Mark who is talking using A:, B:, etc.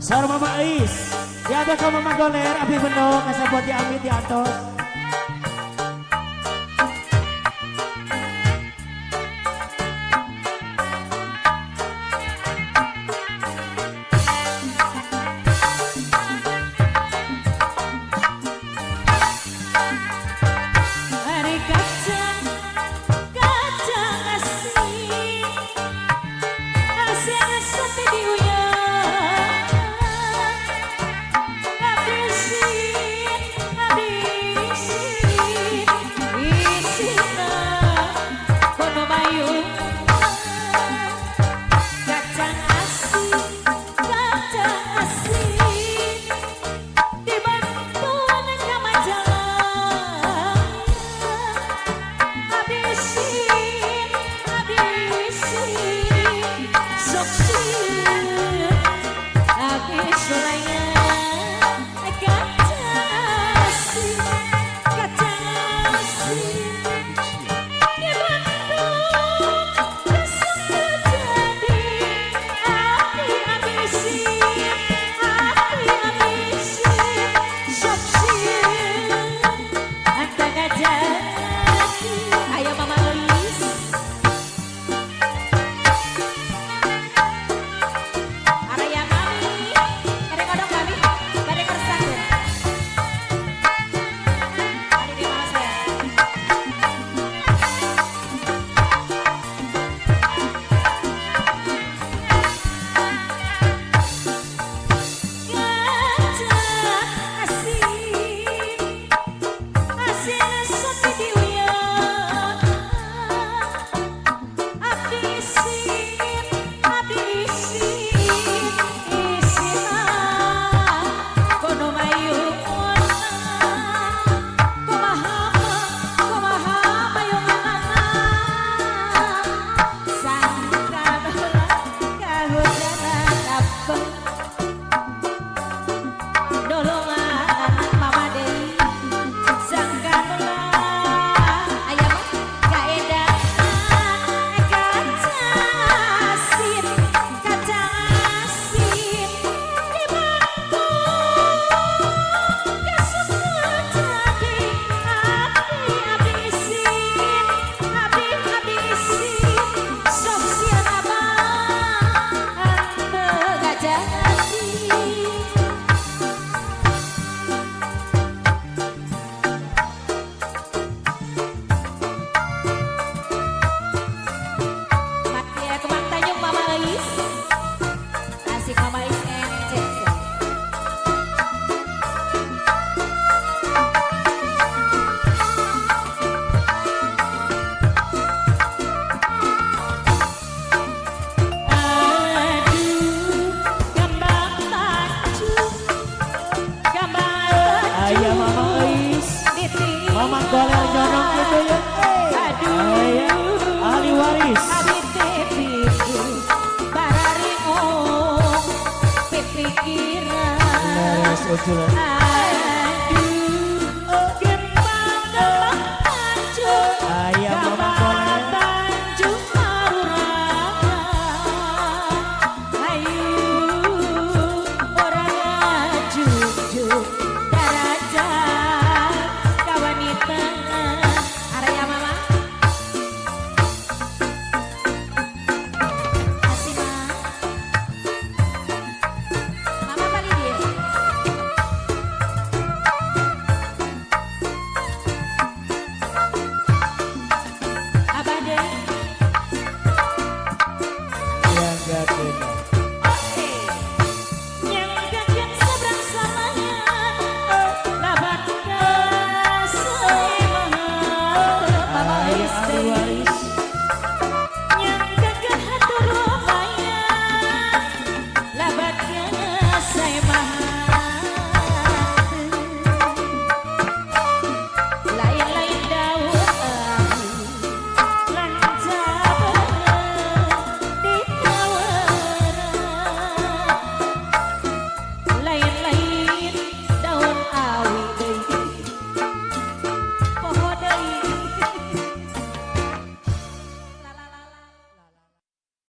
A: Saur Mama Ais, ya ada ka Mama Goler, abi beno kasabot di amit di atos.
B: Hari kacang, kacang asin, asin sate diuyang. Habisin, habisin, isina kono mayung. Kacang asin, dibantuan ka majalah. Habisin, habisin, sok sieun, habis sulayan. Kacang asin, dibantu besok jadi. Api habisin, api habisin, sok sieun, anta ngajadi. Ayo Mama Elis. Area Mami, bade ngodok Mami, bade ngersakeun. Bade di mana saya? Kacang asin, asin sate diuyang. Habisin, habisin, isina kono mayungna. Kumaha, kumaha mayunganana. Sangkan ulah kahujanan abeng. Dolongan Mama Dewi sangkan ulah aya mah kaedangan. Kacang asin, dibantu besok jadi. Api habisin, api habisin, sok sieun abang henteu ngajadi. Matia Kemang Tanjung Mama Elis. Asik Mama Elis and Jackson. Aduh, kembang tanjung, kembang
A: Aya
B: tanjung.
A: Mama Eis, Mama Goler nyonong gitu ya. Aya
B: Aduh,
A: ahli waris.
B: Abi teh pitu bararingung pipikiran.
A: Leres uculan.